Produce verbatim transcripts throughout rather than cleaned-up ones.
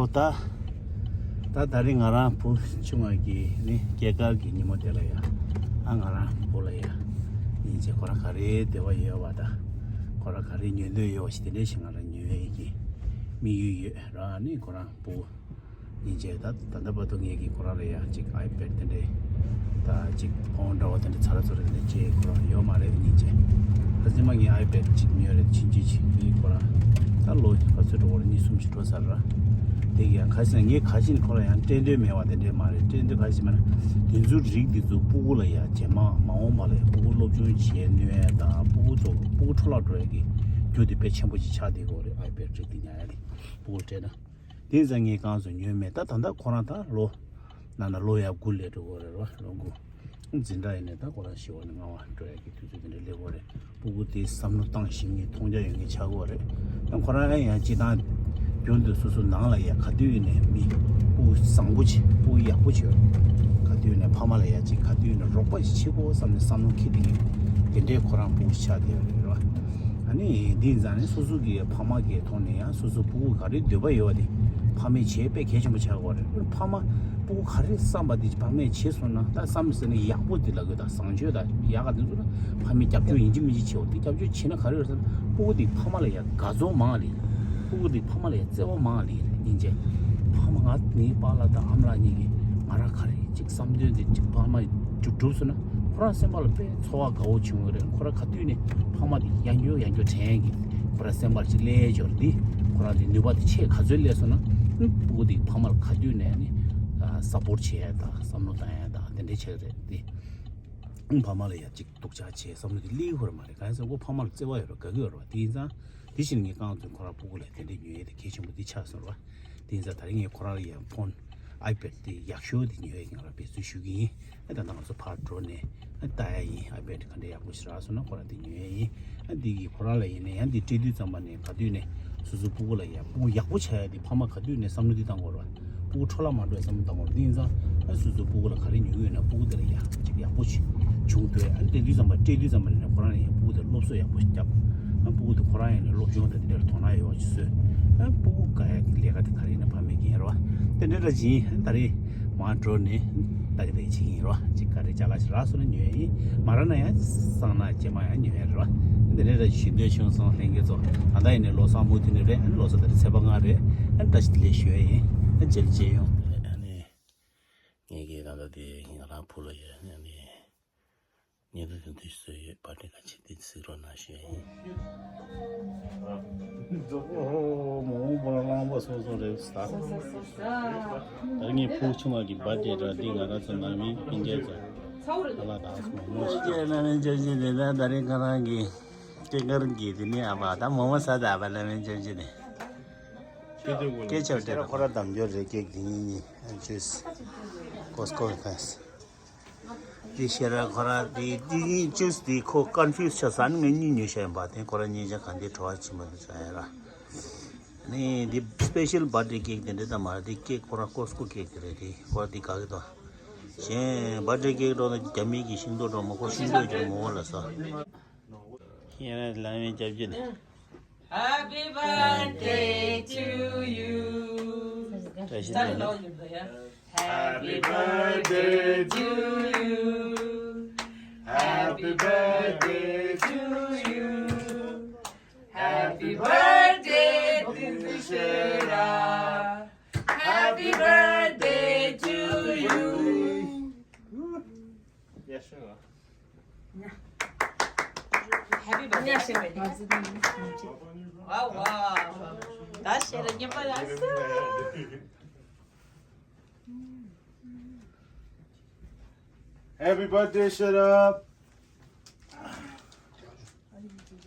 ད་ད་ད་རེས་ང་རང་བུ་ཆུང་བ་གི་ནི་སྐྱེས་སྐར་གྱི་ཉིན་མོ་དེ་ལ་ཡ། ཨ་ང་རང་བུ་ལ་ཡ། ཡིན་ཅེ་ཁོ་རང་ག་རེ་འདོད་པ་ཡོད་པ་ད། ཁོ་རང་ག་རེ་ཉོ་འདོད་ཡོད་པ་ཞིག་དེ་འདྲས་ཞིག་ང་རང་ཉོ་ཡས་ཀྱི་དམིགས་ཡུལ་ཡོད་ར། ནི་ཁོ་རང་བུ། ཡིན་ཅེ་ད་ད་ལྟ་བར་དུ་ངས་ཀྱི་ཁོ་རང་ལ་ཡ་ཅིག་ཨའི་པེ་ཌི་དེ་འདྲས་ད་ཅིག་ཕོན་འདྲ་བ་དེ་འདྲས་ཚ་ར་ཚོ་རེ་དེ་འདྲས་ཅེ་ཁོ་རང་ཡོད་མ་རེད། ཡིན་ཅེ་ད་རྗེས་མ་ངས་ཨའི་པེ་ཌི་ཅིག་ཉོས་རེད། ཕྱིན་ཅི་ཕྱིན་པའི་ཁོ་རང་ད་ལོ་ག་ཚོད་འགྲོ་བ་རེད། གཉིས་གསུམ་ཅིག་འགྲོ་ཚར་ར། དེ་ཡང་ཁ་ཤས་ངས་ཁ་ཤས་ཁོ་ལ་ཡང་སྤྲད་འདོད་མེད་པ་དེ་འདྲས་མ་རེད། སྤྲད་འདོད་ག་ཞིག་མེད་ན་དེ་ཚོའི་རིགས་དེ་ཚོ་སྤུ་གུ་ལ་ཡ་རྗེས་མ་མ་འོངས་པ་ལ་ཡ་སྤུ་གུ་སློབ་སྦྱོང་བྱེད་ནུས་ཡ་དང་སྤུ་གུ་ཚོ་སྤུ་གུ་འཕྲོ་བརླག་འགྲོ་ཡ་གི་རྒྱུ་དེ་དཔེ་ཆེན་པོ་ཅིག་ཆགས་བསྡད་ཀྱི་ཡོད་རེད། ཨའི་པེ་ཌི་རིགས་དེ་ཉར་ཡ་དེ་སྤུ་གུ་ལ་སྤྲད་ན། དེ་ཙང་ངས་གང་ཚོད་ཉོས་མེད། ད་ད་ལྟ་ཁོ་རང་ད་ལོ་ན་ན་ལོ་ཡ་དགུ་སླེབས་འགྲོ་གི་རེད་བ། ལོ་དགུ། འཛིན་གྲྭ་ཡིན་ནས་ད་ཁོ་རང་བཞི་པ་ནས་ལྔ་པ་འགྲོ་ཡ་གི་དུས་ཚོད་དེ་འདྲ་སླེབས་ཀྱི་རེད། སྤུ་གུ་དེ་བསམ་བློ་བཏང་ཤེས་མཁན་མཐོང་རྒྱ་ཡོད་མཁན་ཆགས་ཀྱི་རེད། ད་ཁོ་རང་ཡང་སྤྱིར་བཏང་རྒྱུན་དུ་སོ་སོ་ནང་ལ་ཡ་ག་དུས་ཡིན་ནས་མི་སྤུ་གུ་བཟང་པོ་བྱེད། སྤུ་གུ་ཡག་པོ་བྱེད། ག་དུས་ཡིན་ནས་ཕ་མ་ལ་ཡ་ཅིག་ག་དུས་ཡིན་ནས་རོགས་པ་ཞིག་བྱེད་དགོས་བསམ་ནས་བསམ་བློ་འཁྱེར་བསྡད་མཁན་དེ་འདྲའི་ཁོ་རང་སྤུ་གུ་ཆགས་བསྡད་ཡོད་རེད་བ། ཨ་ནི་འདི་ཡིན་ཙང་ནི་སོ་སོ་གི་ཕ་མ་གི་ཐོག་ནས་ཡང་སོ་སོ་སྤུ་གུ་ག་རེ་འདོད་པ་ཡོད་པ་དེ་ཕ་མས་བྱེད་དཔེ་གལ་ཆེན་པོ་ཆགས་ཀྱི་ཡོད་རེད། ཕ་མ་སྤུ་གུ་ག་རེ་བསམ་པ་དེ་ཕ་མས་བྱེད་སོང་ན་ད་བསམ་ཟིན་ནས་ཡག་པོ་དེ་ལ་དགོས་ད་བཟང་སྤྱོད་ད་ཡག་ག་དེ་ཚོ་ན་ཕ་མས་རྒྱབ་སྐྱོར་ཡིན་གཅིག་མིན་གཅིག་བྱེད་འོ་དེ་རྒྱབ་སྐྱོར་བྱེད་ན་ག་རེ་ཡོད་ཟེར་ན་སྤུ་གུ་དེ་ཕ་མ་ལ་ཡ་དགའ་ཚོར་མང་ལེ། སྤུ་གུ་དེ་ཕ་མ་ལ་ཡ་བརྩེ་བ་མང་ལེ་ཡིན་ཅེ། ཕ་མ་ང་ངའི་པཱ་ལགས་དང་ཨ་མ་ལགས་གཉིས་ཀྱིས་ང་རང་ག་རེ་ཅིག་བསམ་དོན་དེ་ཅིག་ཕ་མ་ཅིག་གྲུབ་སོང་ན་ཁོ་རང་སེམས་པ་ལ་དཔེ་ཚོར་བ་དགའ་བོ་བྱུང་ཡོད་རེད། ཁོ་རང་ག་དུས་ནས་ཕ་མ་དེ་ཡང་སྐྱོ་ཡང་སྐྱོ་དྲན་གི་ཁོ་རང་སེམས་པ་ལ་ཅིག་སླེབས་ཡོད་རེད། དེ་ཁོ་རང་དེ་ནུས་པ་དེ་ཆེ་ག་ཚོད་སླེབས་སོང་ན་སྤུ་གུ་དེ་ཕ་མ་ལ་ག་དུས་ནས་ནི་སཔོར་བྱེད་ཡ་དང་བསམ་བློ་བཏང་ཡ་དང་དེ་འདྲ་བྱེད་རེད་དེ། ཕ་མ་ལ་ཡ་ཅིག་སྡུག་ཅག་བྱེད་བསམ་བློ་དེ་སླེབས་ཡོད་རེད་མ་རེད། གང་ཡིན་ཟེར་ན་ཁོ་ཕ་མ་ལ་བརྩེ་བ་ཡོད་རེད། དགའ་གི་ཡོད་རེད་བ། དེ་ཡིན་ཙང་དེ་བཞིན་ངས་རྐང་བཙུན་ཁོ་རང་སྤུ་གུ་ལ་དེ་འདྲ་ཉོ་ཡས་དེ་གལ་ཆེན་པོ་འདི་ཆགས་སོང་ར། དེ་ཡིན་ཙང་ད་རེས་ངས་ཁོ་རང་ལ་ཡང་ཕོན་ཨའི་པེ་ཌི་དེ་ཡག་ཤོས་དེ་ཉོ་ཡས་ང་རང་འབད་བརྩོན་ཞུ་གི་ཡིན། ཨ་ད་ལྟ་ང་ཚོ་ཕར་འགྲོ་ནས་ཨ་ལྟ་ཡ་ཡིན། ཨའི་པེ་ཌི་ག་འདྲ་ཡག་པོ་ཞིག་རག་སོང་ན་ཁོ་རང་དེ་ཉོ་ཡས་ཡིན། ཨ་འདི་གིས་ཁོ་རང་ལ་ཡིན་ན་ཡང་འདི་སྤྲད་དུས་ཙམ་པ་ནས་ག་དུས་ནས་སོ་སོའི་སྤུ་གུ་ལ་ཡང་སྤུ་གུ་ཡག་པོ་ཆགས་ཡ་དེ་ཕ་མ་ག་དུས་ནས་བསམ་བློ་འདི་བཏང་དགོས་རེད་བ། སྤུ་གུ་འཕྲོ་བརླག་མ་འགྲོ་བའི་བསམ་བློ་བཏང་དགོས་རེད། དེ་ཡིན་ཙང་ཨ་སོ་སོའི་སྤུ་གུ་ལ་ག་རེ་ཉོ་གི་ཡོད་ན་སྤུ་གུ་དེ་ལ་ཡག་ཅིག་ཡག་པོ་ཅིག་བྱུང་འདུག་ཨ་ནི་དེ་དུས་ཙམ་པ་སྤྲད་དུས་ཙམ་པ་ནས་ཁོ་རང་ཡང་སྤུ་གུ་དེ་སློབ་གསོ་ཡག་པོ་ཞིག་བརྒྱབ། ཨ་སྤུ་གུ་དེ་ཁོ་རང་ཡང་ནས་སློབ་སྦྱོང་དང་དེ་འདྲར་དོ་སྣང་ཡོད་པ་ཅིག་བཟོས། ཨ་སྤུ་གུ་དགའ་ཡ་གི་ལས་ཀ་དེ་ག་རེ་ཡིན་ན་ཕ་མས་འགན་རེད་བ། དེ་འདྲ་འདྲ་ཅིག་ཡིན། ཨ་ད་རེས་མར་འགྲོ་ནས་ལྟ་གི་ལྟ་གི་བྱེད་ཀྱི་ཡིན་རེད་བ། ཅིག་ག་རེ་ཅ་ལག་ཅིག་རག་སོང་ན་ཉོ་ཡ་ཡིན། མ་རག་ན་ཡང་སང་ན་རྗེས་མ་ཡང་ཉོ་ཡ་རེད་བ། དེ་འདྲ་འདྲ་ཅིག་ཞུ་འདོད་བྱུང་སོང་ལྷན་རྒྱས་ཚོ། ད་ལྟ་ཡིན་ནས་ལོ་གསར་མུ་མཐུད་ནས་རེད། ཨ་ནི་ལོ་གསར་ད་རེས་ཚེས་པ་ལྔ་རེད། ཨ་ནི་བཀྲ་ཤིས་བདེ་ལེགས་ཞུ་ཡ་ཡིན། ཨ་ནི་མཇལ་མཇལ་ཡོང་། ཨ་ནི་ངེད་ཀྱི་ད་ལྟ་དེ་ང་རང་བུ་ལ་ཡོད་ནས་ཨ་ནི། ཉེ་དུ་དུ་དུས་སུ་ཡོད་པ་དེ་ག་ཆེ་དེ་གཟིགས་རོགས་གནང་ཞུ་ཡ་ཡིན། ཨོ་མོ་བོ་རང་རླངས་པ་སོ་སོ་རེད་ས། ད་ངའི་བུ་ཆུང་བ་གི་བར་ཌེ་ར་འདི་ང་རང་ཚོ་ནང་མི་སྤུན་མཆེད་ཚོ་ཨ་ལ་དྭགས་སུ་མང་པོ་ཞིག་ཡོད། ན་ནིང་ཅོ་ཅི་དེ་ད་ད་རེས་ཁོ་རང་གི་སྐྱེས་སྐར་གྱི་དེ་ནས་ཨ་ཕ་ད་མོ་མོ་ས་ད་ཨ་ཕ་ན་ནིང་ཅོ་ཅི་དེ་སྐད་ཆ་དེ་ཁོ་ར་དམ་འཇོག་རེ་སྐད་དེ་ཉིན་ཉིན་ཅུས་ཀོས་ཀོ་ཕེས། དེ་ཤེས་ར་ཁོ་ར་དེ་དེ་ཉིན་ཅུས་དེ་ཁོ་ཀོན་ཕིའུ་སི་ཆགས་ས་ནི་ངས་གཉིས་ཉོས་ཤག་ཡིན་པ། དེ་ཁོ་ར་གཉིས་ཆ་གང་དེ་བྲོ་བ་ཕྱིན་པ་དེ་ཚོ་ཡིན་ར། ནི་དེ་སི་པེ་ཤལ་བར་ཌེ་ཀེག་དེ་འདྲ་ད་མ་རེད། དེ་ཀེག་ཁོ་ར་ཀོས་ཀོ་ཀེག་དེ་རེད། དེ་ཁོ་ར་དེ་དགའ་གི་འདུག་གཞན་བར་ཌེ་ཀེག་འགྲོ་ན་རྒྱ་མི་གི་ཤིང་ཏོག་འགྲོ་མ་ཁོ་ཤིང་ཏོག་ཀྱང་མོ་བོ་ལ་ཟ། ཡིན་ར་ལ་མི་སྐྱབས་རྗེ་ནི། Happy birthday to you. བཀྲ་ཤིས་བདེ་ལེགས། Happy birthday to you. Happy birthday to you. Happy birthday, dear Shera. Happy birthday to you. Happy birthday. Wow, wow. That's it. Happy birthday, Shera.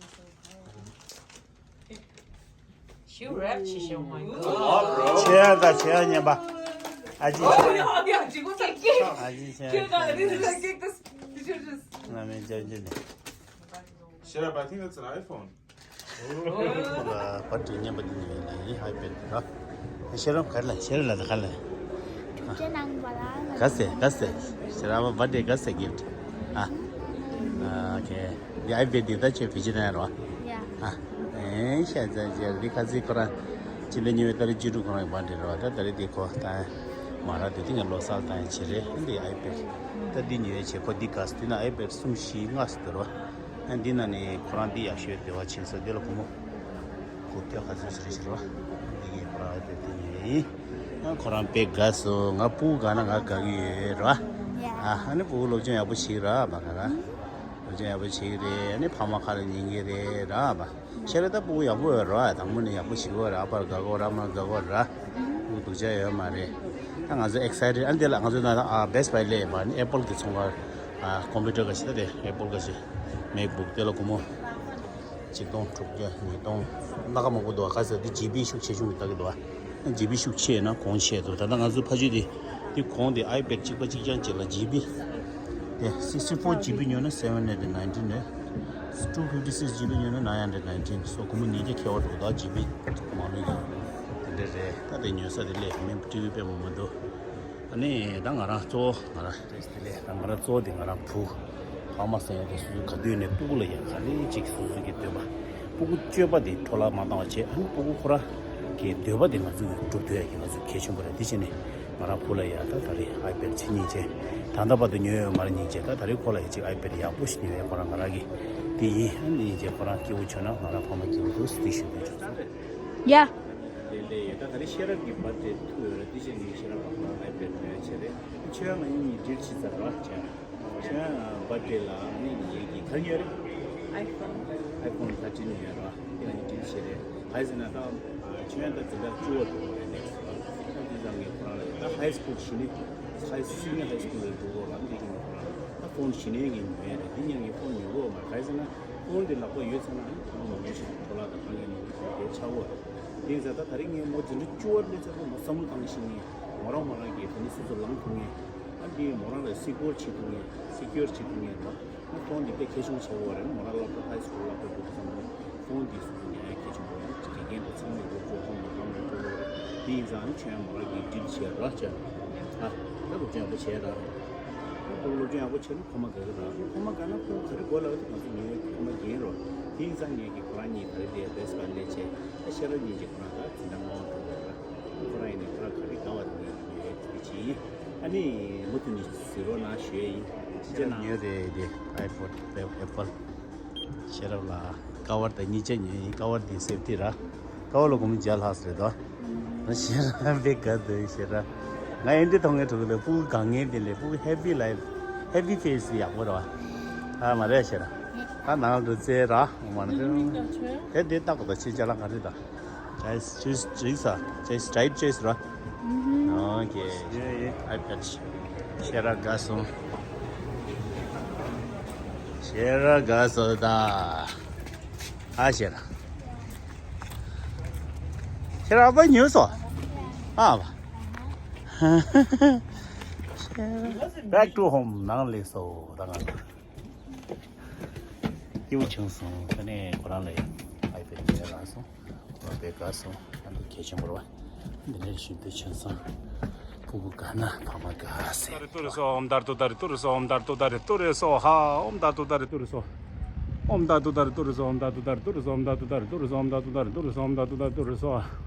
She rap, she show my god. ཆེ་ཡ་དང་ཆེ་ཡ་མཉམ་པ། ཨ་ཅེ་ཆེ་ཡ། ཨ་ཅེ་ཆེ་ཡ། ང་མི་ཅོ་ཅི་ནི། Shut up, I think that's an iPhone. ཁོ་ལ་བར་ཌེ་མཉམ་པ་འདི་ནི་ཡིན་ཧའི་པེ་ཌི་ར། ཤེས་རབ་ག་རེ་ལ་ཤེས་རབ་ལ་ད་ག་ལ། ག་ཟེ་ག་ཟེ། ཤེས་རབ་བར་ཌེ་ག་ཟེ་གིཕ་ཊི། ཨ། ཨ་ཨོ་ཁེ། འདི་ཨའི་པེ་ཌི་འདི་ད་ཁྱོད་བེད་སྤྱོད་གནང་ཡ་རོ། ཡ། ཨ། ཨེ་ཤ་ཚ་ཅེ་འདི་ཁ་ཚིག་ཁོ་རང་། ཕྱི་ལ་ཉོས་ད་རེས་བཅུ་དྲུག་ཁོ་རང་གི་བར་ཌེ་རེད་བ། ད་ད་རེས་དེ་ཁོ་ད་མ་ར་དེ་དེ་ངས་ལོ་གསར་བཏང་ཡ་བྱེད་རེད། འདི་ཨའི་པེ་ཌི་ད་འདི་ཉོས་བྱེད་ཁོ་འདི་དགའ་སོ། དེ་ན་ཨའི་པེ་ཌི་གསུམ་བཞི་ལྔ་སོ་འདུག་ར། ཨ་འདི་ན་ནི་ཁོ་རང་འདི་ཡག་ཤོས་དེ་བ་ཕྱིན་སོ། དེ་ལ་སྒོར་མོ་དགུ་བརྒྱ་ག་ཚོད་ཞིག་རེད་ཤི་ར། འདི་ངས་ཁོ་རང་ཨའི་པེ་ཌི་དེ་ཉོས་ཡིན། ཨ་ཁོ་རང་དཔེ་དགའ་སོ། ང་སྤུ་གུ་དགའ་ན་ང་དགའ་གི་ཡོད་ར། ཨ་ཨ་ནི་སྤུ་གུ་སློབ་སྦྱོང་ཡག་པོ་བྱེད་ར་བ་ག་ར། སློབ་སྦྱོང་ཡག་པོ་བྱེད་ཀྱི་རེད། ཨ་ནི་ཕ་མ་ཁ་ལ་ཉན་གྱི་རེད་ར་བ། ཤེས་ར་ད་སྤུ་གུ་ཡག་པོ་ཡོད་ར། དང་པོ་ནས་ཡག་པོ་བྱེད་དགོས་ར། ཨ་ཕར་དགའ་དགོས་ར་མར་དགའ་དགོས་ར། སྡུག་ཅག་ཡོད་མ་རེད། ད་ང་ཚོ་ཨེག་སའི་ཊེཌ། ཨ་འདི་ལ་ང་ཚོ་ན་ཨ་བེ་སི་བྷའི་སླེབས་པ་ནི་ཨེ་པལ་གྱི་ཚོང་ཁང་ཨ་ཀམ་པུ་ཊར་ག་ཞིག་ད་དེ་ཨེ་པལ་ག་ཞིག་མེག་བུག་དེ་ལ་སྒོར་མོ་ཆིག་སྟོང་དྲུག་བརྒྱ་ཉིས་སྟོང་སྣ་ཁ་མང་པོ་འདུག་ག་ས་དེ་ཇི་བི་ཤུགས་ཆེ་ཆུང་གི་ལྟ་གི་འདུག་ག་ཇི་བི་ཤུགས་ཆེ་ན་གོང་ཆེ་འདུག་ད་ལྟ་ང་ཚོ་ཕ་ཇུ་དེ་དེ་གོང་དེ་ཨའི་པེ་ཌི་གཅིག་པ་གཅིག་རྐྱང་གཅིག་ལ་ཇི་བི་དེ་སིག་སི་ཊི་ཕོར་ཇི་བི་ཉོས་ན་སེ་ཝེན་ཧན་ཌེ་ཌ་ནའིན་ཊིན་རེད། ཊུ་ཕིབ་ཊི་སིག་ཇི་བི་ཉོས་ན་ནའིན་ཧན་ཌེ་ཌ་ནའིན་ཊིན། སོ་སྒོར་མོ་ཉིས་བརྒྱ་ཁེ་བ་འགྲོ་ད་ཇི་བི་མ་ལུས་ཀྱི་དེ་འདྲ་རེད། ད་དེ་ཉོ་ས་དེ་ལས་མེད་པ་ཊི་བི་དཔེ་མང་པོ་འདུག་ཨ་ནི་ད་ང་རང་གཙོ་བོ་ང་རང་ཌི་རེ་སི་དེ་ལས་ད་ང་རང་གཙོ་བོ་དེ་ང་རང་བུ་ཕ་མ་སེམས་ཡག་དེ་སོ་སོ་ག་དུས་ནས་སྤུ་གུ་ལ་ཡ་ག་ལེ་གཅིག་སོ་སོ་གི་འདོད་པ། སྤུ་གུ་སྤྱོད་པ་དེ་འཕྲོ་བརླག་མ་བཏང་བ་བྱས། ཨ་ནི་སྤུ་གུ་ཁོ་རང་གི་འདོད་པ་དེ་ང་ཚོ་གི་སྒྲུབ་ཐུབ་ཡ་གི་ང་ཚོ་གལ་ཆེན་པོ་རེད། དེ་བྱས་ནས་ང་རང་བུ་ལ་ཡ་ད་ད་རེས་ཨའི་པེ་ཌི་ཕྱིན་སྙིང་རྗེ། ད་ལྟ་བར་དུ་ཉོས་ཡོད་མ་རེད། སྙིང་རྗེ། ད་ད་རེས་ཁོ་ལ་ཡ་གཅིག་ཨའི་པེ་ཌི་ཡག་པོ་ཞིག་ཉོ་ཡ་ཁོ་རང་ང་རང་གི་དེ་ཡིན། ཨ་ནི་སྙིང་རྗེ་ཁོ་རང་སྐྱིད་པོ་བྱུང་ན་ང་རང་ཕ་མ་སྐྱིད་པོ་འདུག་ཟེར་དེ་ཞུ་འདོད་བྱུང་སོང་། ཡ། ལས་ལས་ཡོད། ད་ད་རེས་ཤེས་རབ་ཀྱི་བར་ཌེ་ཐུག་ཡོད་རེད། དེ་བྱས་ནས་ཤེས་རབ་ལགས་ལ་ཨའི་པེ་ཌི་ཉོ་ཡ་བྱས་རེད། ཁྱོད་ང་གཉིས་ཌིལ་བྱེད་ཚར་ར་བྱས། ཁྱོད་བར་ཌེ་ལ་ནི་ངེད་ཀྱི་ག་ཉོས་རེད། ཨའི་ཕོན། ཨའི་ཕོན་ཐར་ཊིན་ཉོས་ར། དེ་ང་གཉིས་ཌིལ་བྱས་རེད། ག་རེ་ཟེར་ན་ད་ཁྱོད་ད་འཛིན་གྲྭ་བཅུ་པ་འགྲོ་གི་རེད། ནེག་སི་ཊི་ལ། ད་དེ་ཙང་ངས་ཁོ་རང་ལ་ད་ཧའི་སི་ཀུལ་གཞི་ནས་ཧའི་སི་ཀུལ་ཧའི་སི་ཀུལ་ལ་འགྲོ་གི་ར། དེ་གི་ངས་ཁོ་རང་ལ་ད་ཕོན་གཞི་ནས་ངས་ཉོས་རེད། དེ་ཉིན་ངས་ཕོན་ཉོ་གི་ཡོད་མ་རེད། ག་རེ་ཟེར་ན་ཕོན་དེ་ལག་པ་ཡོད་ཚར་ན་ཨ་ནི་ཁོ་རང་ལ་ཉོ་ཞིག་འགྲོ་ལ་ད་གང་ཡང་ཉོ་གི་ཆགས་གོ། དེ་ཡིན་ཙང་ད་ད་རེས་ངས་མོ་འཛིན་གྲྭ་བཅུ་པ་སླེབས་ཚར་དུས་མོ་བསམ་བློ་བཏང་ཤེས་ངེས། མོ་རང་མོ་རང་གིས་དེ་ནས་སོ་སོ་ལངས་ཐུབ་ངེས། ཨ་འདི་མོ་རང་ལ་སི་ཀོར་བྱེད་ཐུབ་ངེས། སི་ཀོར་བྱེད་ཐུབ་ངེས་རེད་བ། ཨ་ཕོན་འདི་དཔེ་གལ་ཆེན་པོ་ཆགས་ཡོད་རེད། མོ་རང་སློབ་གྲྭ་ཧའི་སི་ཀུལ་སློབ་གྲྭ་འགྲོ་དུས་ཙམ་པ་ཕོན་འདི་སོ་སོ་ཉར་ཡ་གལ་ཆེན་པོ་རེད། དགེ་རྒན་དང་ཚང་མས་སློབ་གྲྭ་ཕོན་མ་གང་མ་སྤྲོད་ལོ་རེད། དེ་ཡིན་ཙང་ཨ་ནི་ཁྱོད་མོ་རང་གིས་འགྲིག་བྱས་ར་བྱས། ཨ་ད་སློབ་སྦྱོང་ཡག་པོ་བྱས་ར། ཨ་ཁོ་སློབ་སྦྱོང་ཡག་པོ་བྱས་ན་ཁོ་མ་དགའ་གི་ར། ཁོ་མ་དགའ་ན་ཁོ་ག་རེ་དགོས་ལབ་དུས་ང་ཚོ་ཉོས་ཁོ་མ་རྒན་རོ། དེ་ཡིན་ཙང་ངེད་ཀྱིས་ཁོ་རང་གཉིས་ད་རེས་དེ་བེ་སི་བྷའི་སླེབས་བྱས། ཨ་ཤེས་རབ་གཉིས་ཀྱིས་ཁོ་རང་ད་འཛིན་གྲྭ་ལྔ་པ་འགྲོ་དགོས་ར། ཁོ་རང་ཡིན་ནའི་ཁོ་རང་ག་རེ་དགའ་བ་དེ་ངས་ཉོས་ཡོད་དེ་བྱས་ཡིན། ཨ་ནི་མུ་མཐུད་ནས་གཟིགས་རོགས་གནང་ཞུ་ཡས་ཡིན། ཅི་བྱས་ན་ཉོས་རེད་དེ་ཨའི་ཕོན་ཨེ་པལ། ཤེས་རབ་ལགས་ཀ་བར་དང་གཉིས་ཆ་ཉོས་ཡིན། ཀ་བར་དེ་སེབ་ཏི་ར། ཀ་བར་ལ་སྒོར་མོ་བརྒྱ་ལྷག་ཙམ་རེད་དོ། ཤེས་རབ་དཔེ་དགའ་འདུག་ཤེས་རབ། ང་ཨེ་འདྲ་མཐོང་ངེས་འགྲོ་གི་ལ། སྤུ་གུ་དགའ་ངེས་དེ་ལས་སྤུ་གུ་ཧེ་པི་ལའིཕ་ཧེ་པི་ཕེ་སི་ཡག་པོ་རེད་བ། ཨ་མ་རེད་ཤེས་རབ། ད་ནང་ལ་འགྲོ་རྩེ་ར་ངོ་མ་ན་དེ་དེ་ལྟ་གོ་ད་ཆེ་ཅ་ལག་ག་རེ་ད། Guys, choose, choose, uh, choose, type choose, right? Mm-hmm. Okay. Yeah, yeah. I've got ཤེས་རབ་དགའ་སོང་། ཤེས་རབ་དགའ་སོང་ད། ཨ་ཤེས་རབ། ཤེས་རབ་པ་ཉོས་སོ། ཨ་བ། Back to home. ནང་སླེབས་སོ་ད་ང་། སྐྱིད་པོ་བྱུང་སོང་། དེ་ནས་ཁོ་རང་ལ་ཨའི་པེ་ཌི་ཉོས་རག་སོང་། ཁོ་རང་དཔེ་དགའ་སོང་། ཨ་འདི་གལ་ཆེན་པོ་རེད་བ། འདི་ནས་ཞུ་འདོད་བྱུང་སོང་། སྤུ་གུ་དགའ་ན་ཕ་མ་དགའ་ཟེར། ཏུ་རེ་སོ་ཨོམ་དར་ཏུ་དར་ཏུ་རེ་སོ་ཨོམ་དར་ཏུ་དར་ཏུ་རེ་སོ་ཧ་ཨོམ་དར་ཏུ་དར་ཏུ་རེ་སོ། ཨོམ་དར་ཏུ་དར་ཏུ་རེ་སོ་ཨོམ་དར་ཏུ་དར་ཏུ་རེ་སོ་ཨོམ་དར་ཏུ་དར་ཏུ་རེ་སོ་ཨོམ་དར་ཏུ་དར་ཏུ་རེ་སོ་ཨོམ་དར་ཏུ་དར་ཏུ་རེ་སོ།